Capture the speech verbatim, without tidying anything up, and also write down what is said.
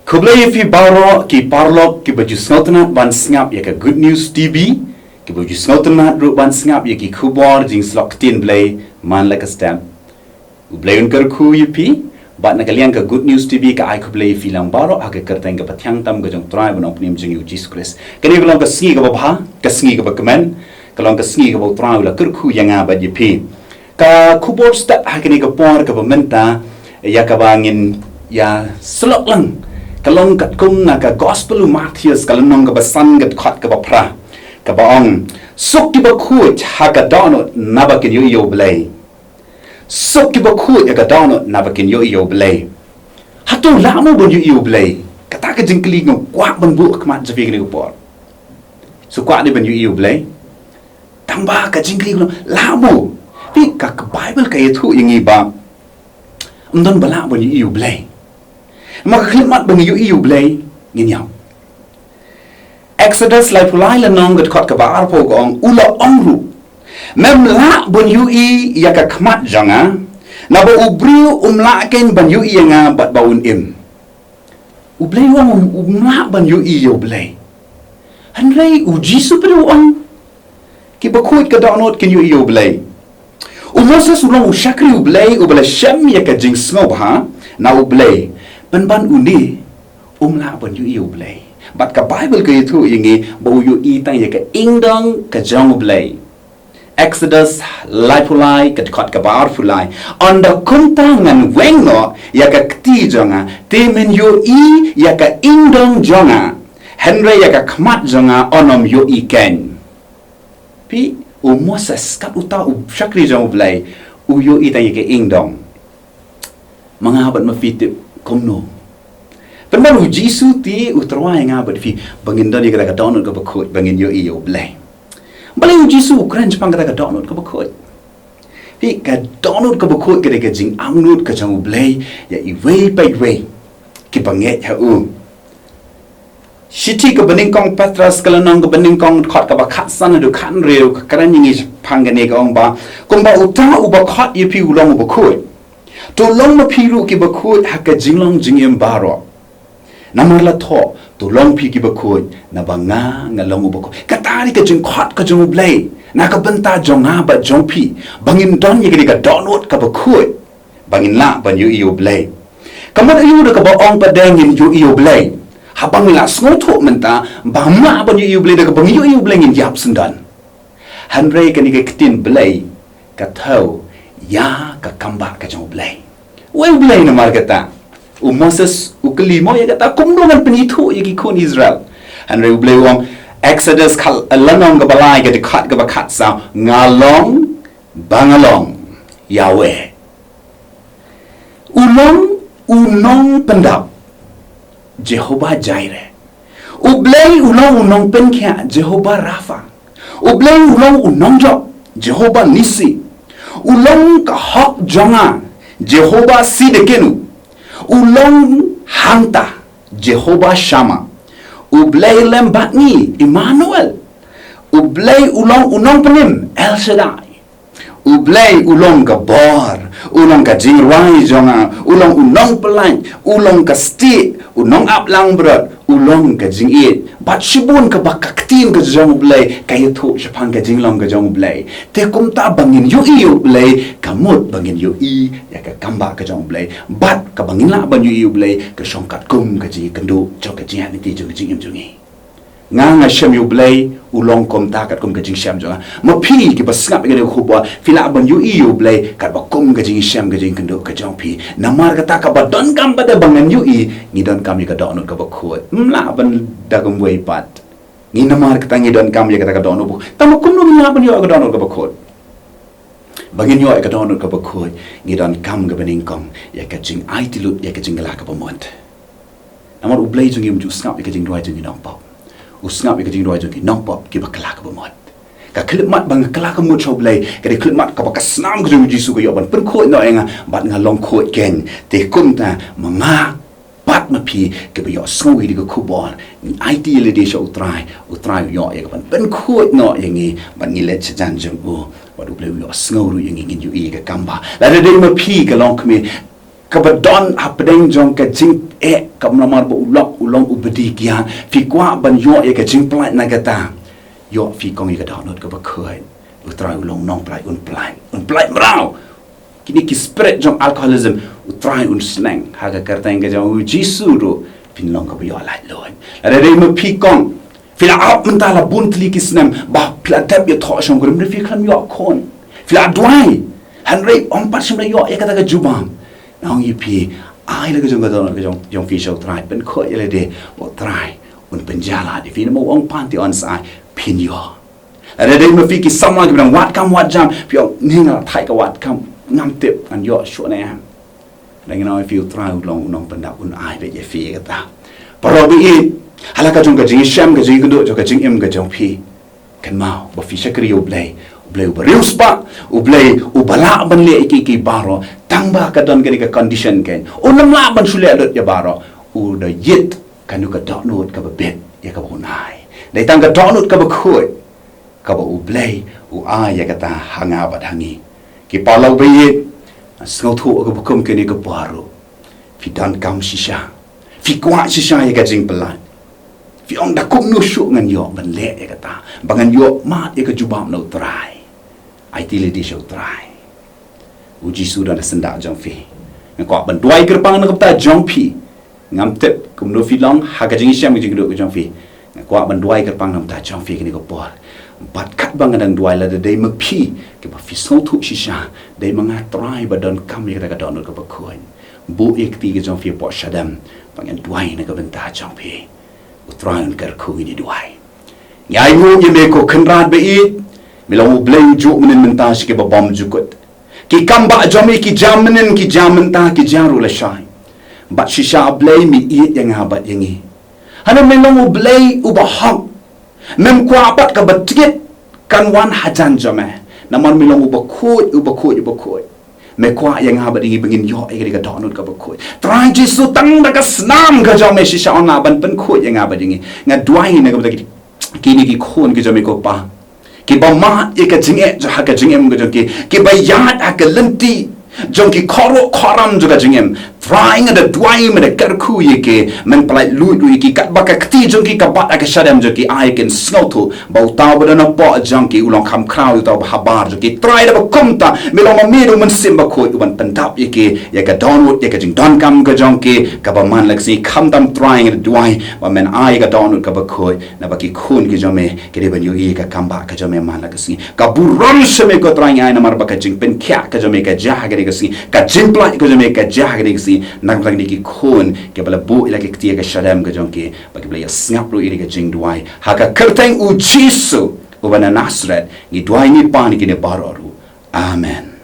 Khublei ïa phi baroh ki paralok kiba ju sngewtynnat ban sngap ïa ka Good News T V, kiba ju sngewtynnat ruh ban sngap ïa ki khubor jingsyllok ktien Blei man la ka step. U Blei un kyrkhu ïa phi, bad na ka liang ka Good News T V ka ai khublei ïa phi lang baroh ha ka kyrteng kaba thiang tam ka jong u Trai bad u Nongpynim jong ngi u Jisu Khrist. Kane ka long ka sngi kaba bha, ka sngi kaba kmen, ka long ka sngi kaba u Trai u la kyrkhu ïa nga bad ïa phi. Ka khubor step ha kane ka por kaba mynta, ïa kaba ngin ïa syllok lang, ka long katkum na ka Gospel u Mathaios ka lynnong kaba san ka dkhot kaba phra, kaba ong, suk kiba khuid ha ka dohnud naba kin ïohi ïa u Blei. Suk kiba khuid ha ka dohnud naba kin ïohi ïa u Blei. Hato lah mo ban ïohi ïa u Blei? Kata ka jingkylli nga kwah ban buh ha khmat jong phi kane ka por. Shu kwah ne ban ïohi ïa u Blei? Tang ba ka jingkylli ka long, lah mo? Phi, ka, ka Bible ka ïathuh ïa ngi ba ym don ba lah ban ïohi ïa u Blei. Namar ka khyllipmat ba ngi ïohi ïa u Blei, ngin ïap. Exodus laiphew lai lynnong ka dkhot kaba arphew ka ong, u la ong ruh, mem lah ban ïohi ïa ka khmat jong nga, naba u briew um lah keiñ ban ïohi ïa nga bad ba un im. U Blei u ong um lah ban ïohi ïa u Blei. Hynrei u Jisu pat u ong, kiba khuid ka dohnud kin ïohi ïa u Blei. U Moses u long u shakri u Blei uba la shem ïa ka jingsngewbha na u Blei. Pynban une um lah ban ïohi ïa u Blei. Bad ka Bible ka ïathuh ïa ngi ba u ïohi tang ïa ka ingdong ka jong u Blei. Exodus laiphew lai ka dkhot kaba arphew lai. Ynda kumta ngan weng noh ïa ka kti jong nga, te men ïohi ïa ka ingdong jong nga. Hynrei ïa ka khmat jong nga yn ym ïohi keiñ. Phi, u Moses kat uta u shakri jong u Blei, u ïohi tang ïa ka ingdong. Ma nga bad ma phi tip kumno? Pynban u Jisu te u tyrwa ïa nga bad phi ba ngin don ïa kata ka dohnud kaba khuid ba ngin ïohi ïa u Blei. Balei u Jisu u kren shaphang kata ka dohnud kaba khuid? Phi, ka dohnud kaba khuid ka dei ka jingangnud ka jong u Blei ïa iwei pa iwei kiba ngeit ha u. Shithi kaba nyngkong Petros ka lynnong kaba nyngkong dkhot kaba khatsan haduh khathynriew ka kren ïa ngi shaphang kane, ka ong ba, kumba uta uba khot ïa phi u long uba khuid, to long ma phi ruh kiba khuid ha ka jinglong jingim baroh. Namar la thoh, to long phi kiba khuid, naba nga nga long uba khuid. Kata dei ka jingkhot ka jong u Blei na ka bynta jong nga bad jong phi, ba ngin don ïa kane ka dohnud kaba khuid, ba ngin lah ban ïohi ïa u Blei. Ka mut aiu da kaba ong pat de ngin ïohi ïa u Blei? Haba ngi la sngewthuh mynta ba ngim lah ban ïohi ïa u Blei, da kaba ngi ïohi ïa u Blei ngin ïap syndon. Hynrei kane ka ktien Blei ka thew ïa ka kambah ka jong u Blei. Wei u Blei namar kata u Moses u kylli mo ïa kata, kumno ngan pynithuh ïa ki khun Israel? Hynrei u Blei u ong, Exodus ka lynnong kaba lai ka dkhot kaba khatsaw, nga long ba nga long Yahweh. U long u nongpyndap, Jehovah Jireh. U Blei u long u nongpynkhiah, Jehovah Rapha. U Blei u long u nongjop, Jehovah Nissi. U long ka hok jong nga, Jehovah Tsidkenu. U long hangta, Jehovah Shammah. U Blei lem bad ngi, Emmanuel. U Blei u long u nongpynim, El Shaddai. U Blei u long ka bor, u long ka jingrwai jong nga, u long u nongpyllait, u long ka stieh, u nongap langbrot, u long ka jingïeit. Bad shibun kaba ka ktien ka jong u Blei ka ïathuh shaphang ka jinglong ka jong u Blei. Te kumta ba ngin ïohi ïa u Blei, ka mut ba ngin ïohi ïa ka kambah ka jong u Blei. Bad kaba ngin lah ban ïohi ïa u Blei ka shong katkum ka jingïakynduh jong ka jingïaid lynti jong ka jingim jong ngi. Nga nga shem ïa u Blei, u long kumta katkum ka jingshem jong nga. Ma phi kiba sngap ïa kane ka khubor, phi lah ban ïohi ïa u Blei katba kum ka jingshem ka jingkynduh ka jong phi. Namar kata kaba donkam pat de ba ngan ïohi, ngi donkam ïa ka dohnud kaba khuid. Ym lah ban da kumwei pat. Ngi namar kata ngi donkam ïa kata ka dohnud. Tang ba kumno ngi lah ban ïoh ïa ka dohnud kaba khuid? Ba ngin ïoh ïa ka dohnud kaba khuid, ngi donkam kaba nyngkong ïa ka jingaiti lut ïa ka jingkylla kaba mut. Namar u Blei jong ngi um ju sngap ïa ka jingduwai jong ngi nongpop. U sngap ïa ka jingduwai jong ngi nongpop kiba kylla kaba mut. Ka khyllipmat ba nga kylla kaba mut sha u Blei, ka dei khyllipmat kaba ka snam ka jong u Jisu ka ïoh ban pynkhuid noh ïa nga, bad nga long khuid keiñ. Te kumta ma nga bad ma phi kiba ïohsngew ïa kane ka khubor, ngi aiti ïa lade sha u Trai, u Trai u ïoh ïa ka ban pynkhuid noh ïa ngi, bad ngi leit sha jan jong u. Bad u Blei u ïohsngew ruh ïa ngi, ngin ïohi ïa ka kambah. Lada dei ma phi ka longkmie kaba don hapdeng jong ka jing eh, kam namar ba u lok u long u bdi kiad, phi kwah ban ïoh ïa ka jingpynlait na kata. Ïoh phi kong ïa ka dohnud kaba khuid. U Trai u long nongpynlait, un pynlait, un pynlait mraw. Kine ki spirit jong alcoholism, u Trai un sneng. Ha ka kyrteng ka jong u Jisu ruh phin long kaba ïoh laitluid. Lada dei ma phi kong, phi la ap mynta la bun tylli ki snem ba phi la dep ïathoh shongkurim, hynrei phi khlem ïoh khun. Phi la duwai, hynrei ym pat shym la ïoh ïa kata ka jubab. Nga ong ïa phi, ai la ka jong ka dohnud ka jong, jong phi sha u Trai, pynkhuid ïa lade, u Trai un pynjah lad ïa phi, namar u ong, pan, to yn sa ai, phin ïoh. Lada dei ma phi ki samla kiba dang wad kam wad jam, phi ong, ni nga la thait ka wad kam, ngam tip ngan ïoh shuh ne em. Lada ngi ong ïa phi, u Trai u long u nongpyndap, un ai beit ïa phi ïa kata. Para baieit, ha la ka jong ka jingshem, ka jingïakynduh, jong ka jingim ka jong phi, kynmaw ba phi shakri ïa u Blei, u Blei uba riewspah, u Blei uba lah ban leh ïa kiei kiei baroh, tang ba ka don kane ka condition kein. Un ym lah ban shu leh lut ïa baroh. U da ïit kano ka dohnud kaba bit ïa kaba un ai. Dei tang ka dohnud kaba khuid kaba u Blei u ai ïa kata ha nga bad ha ngi. Ki paralok baieit, sngewthuh kaba kum kane ka por ruh, phi donkam shisha, phi kwah shisha ïa ka jingpynlait. Phi ong, da kumno shuh ngan ïoh ban leh ïa kata, ba ngan ïoh mad ïa ka jubab na u Trai. Aiti lade sha u Trai. U Jisu u don ha syndah jong phi. Nga kwah ban duwai kyrpang na ka bynta jong phi. Ngam tip kumno phi long ha ka jingshem ka jingïakynduh ka jong phi. Nga kwah ban duwai kyrpang na ka bynta jong phi kane ka por. Bad katba nga dang duwai, lada dei ma phi kiba phi sngewthuh shisha, dei ma nga Trai ba donkam ïa kata ka dohnud kaba khuid, buh ïa ka kti ka jong phi hapoh shadem, ba ngan duwai na ka bynta jong phi. U Trai un kyrkhu, ngin ïa duwai. Ngi ainguh ïa me ko Kynrad baieit, me long u Blei ujuh mynnin mynta sha kiba bymjukut. Ki kam bah jong me ki jia mynnin, ki jia mynta, ki jia ruh lashai. Bad shisha Blei me ïeit ïa nga bad ïa ngi. Hynrei me long u Blei uba hok. Mem kwah pat kaba tngit kan wan hajan jong me. Namar me long uba khuid, uba khuid, uba khuid. Me kwah ïa nga bad ïa ngi ba ngin ïoh ïa ka dohnud kaba khuid. Trai Jisu, tang da ka snam ka jong me shisha ong nga ban pynkhuid ïa nga bad ïa ngi. Nga duwai na ka bynta ki, kine ki khun ki jong me ko Pa, kiba mad ïa ka jingeh jong, ha ka jingim ka jong ki, kiba ïaid ha ka lynti jong ki khoroh khoram jong ka jingim. Trai, nga da duwai, me da kyrkhu ïa ki, men pyllait luid ruh ïa ki, katba ka kti jong ki ka bat ha ka shadem jong ki, ai kin sngewthuh ba uta uba don hapoh jong ki u long kham khraw ïa uta uba habar jong ki. Trai, da ba kumta me long ma me da u Mynsiem Bakhuid uban pyndap ïa ki, ïa ka dohnud, ïa ka jingdonkam ka jong ki kaba man la ka sngi. Khamtam Trai, nga da duwai ba men ai ïa ka dohnud kaba khuid na ba ki khun ki jong me, ki dei ban ïohi ïa ka kam bah ka jong me man la ka sngi. Ka burom sha me ko Trai ngi ai namar ba ka jingpynkhiah ka jong me ka jia ha kane ka sngi, ka jingpyllait ka jong me ka jia ha kane ka sngi. Na ka bynta kine ki khun kiba la buh ïa la ki kti ha ka shadem ka jong ki, ba kiba la ïa sngap ruh ïa ka jingduwai. Ha ka kyrteng u Jisu uba na Nasareth ngi duwai, ngi pan ïa kine baroh ruh. Amen.